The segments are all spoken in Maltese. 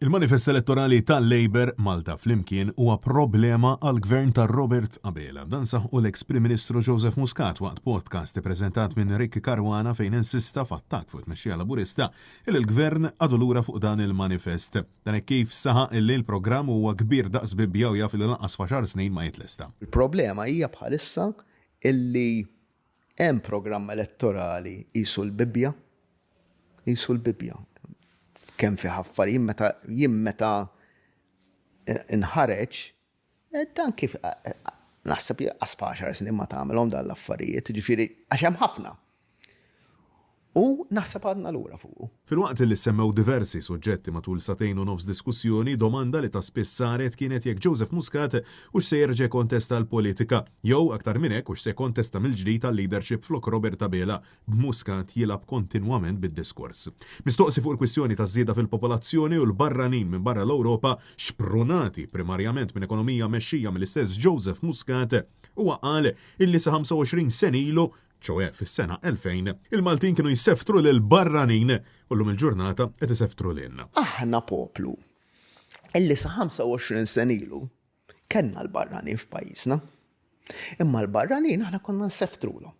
Il-manifest elettorali tal-Labour Malta Flimkien huwa problema għall-Gvern ta' Robert Abela. Dan saħqu l-eks Prim Ministru Joseph Muscat waqt podcast ippreżentat minn Rick Caruana fejn insista f'attakk fuq it-tmexxija Laburista illi l-Gvern għadu lura fuq dan il-manifest. Dan hekk kif saħaq illi l-programm huwa kbir daqs Bibbja u jaf illi lanqas f'għaxar snin ma jitlesta. Il-problema hija bħalissa illi hemm programm elettorali qisu l-Bibbja, qisu l-Bibbja. Kemm fih affarijiet meta jien meta nħareġ dan kif naħseb li qas f'għaxar snin ma tagħmilhom dan l-affarijiet, jiġifieri għax hemm ħafna. U naħseb għadna lura fuqu. Filwaqt li ssemmew diversi suġġetti matul sagħtejn u nofs diskussjoni, domanda li ta' spiss saret kienet jekk Joseph Muscat hux se jerġa' jkontesta l-politika, jew, aktar minn hekk, hux se jkontesta mill-ġdid għal-leadership flok Robert Abela, b'Muscat jilgħab kontinwament bid-diskors. Mistoqsi fuq il-kwistjoni taż-żieda fil-popolazzjoni u l-barranin minn barra l-Ewropa, xprunati primarjament minn ekonomija mmexxija mill-istess Joseph Muscat, huwa qal illi sa 25 sena ilu ċoe fis-sena 2000, il-Maltin kienu jseftru lill-barranin u llum il-ġurnata qed iseftru lilna. Aħna poplu illi sa 25 sena ilu kellna l-barranin f'pajjiżna. Imma l-barranin aħna konna nseftrulhom.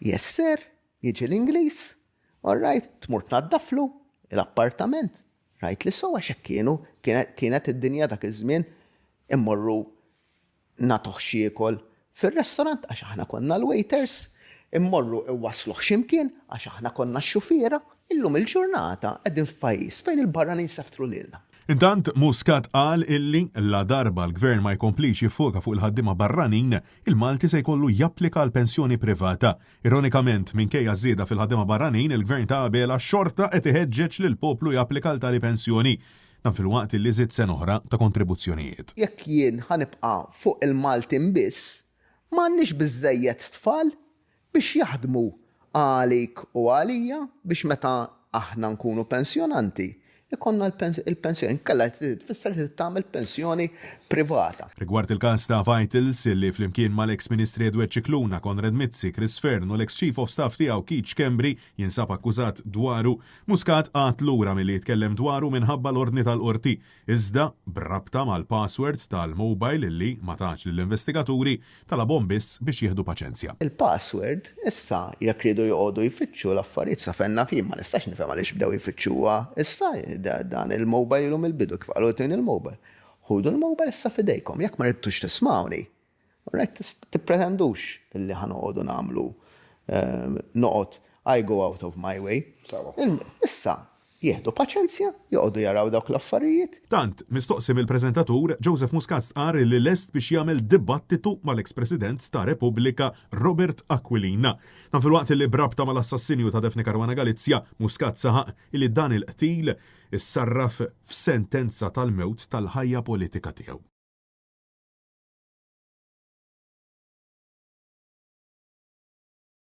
Yes sir, jiġi l-Ingliż, all right, tmur tnaddaflu l-appartament, rajt li sew għax hekk kienu, kienet id-dinja dak iż-żmien, immorru nagħtuh x'jiekol fir-restaurant għax aħna konna l-waiters, immorru iwassluh xi mkien għax aħna konna x-xufiera, illum il-ġurnata qegħdin f'pajjiż fejn il-barranin seftru lilna. Intant, Muscat qal illi, ladarba l-Gvern ma jkomplix jiffoka fuq il-ħaddiema barranin, il-Malti se jkollu japplika għal pensjoni privata. Ironikament, minkejja ż-żieda fil-ħaddiema barranin, il-Gvern ta' Abela xorta qed iħeġġeġ lill-poplu japplika għal tali pensjoni. Dan filwaqt li żied sena oħra ta' kontribuzzjonijiet. Jekk jien ħa nibqa' fuq il-Maltin biss, m'għandniex biżżejjed tfal biex jaħdmu għalik u għalija biex meta aħna nkunu pensjonanti jkollna l-pensjoni. Inkella tfisser li trid tagħmel pensjoni privata. Rigward il-każ ta' Vitals, li flimkien mal-eks Ministri Edward Scicluna, Konrad Mizzi, Chris Fearne u l-eks Chief of Staff tiegħu Keith Schembri jinsab akkużat dwaru, Muscat qagħad lura milli jitkellem dwaru minħabba l-ordni tal-Qorti, iżda b'rabta mal-password tal-mobile li ma tax lill-investigaturi, talabhom biss biex jieħdu paċenzja. Il-password, issa jekk riedu joqogħdu jfittxu l-affarijiet sa fejn naf jien ma nistax nifhem għaliex bdew jfittxuha issa, dan il-mobile ilu mill-bidu kif qalu tini l-mobile. Ħudu l-mobile issa f'idejkom, jekk ma ridtux tismgħuni, Alright, tippretendux li ħa noqogħdu nagħmlu noqgħod I go out of my way. Issa, jieħdu paċenzja, joqogħdu jaraw dawk l-affarijiet. Tant, mistoqsi mill-preżentatur, Joseph Muscat stqarr li lest biex jagħmel dibattitu mal-eks President ta' Repubblika Robert Aquilina. Dan filwaqt li b'rabta mal-assassinju ta' Daphne Caruana Galizia, Muscat saħaq li dan il-qtil issarraf f'sentenza tal-mewt tal-ħajja politika tiegħu.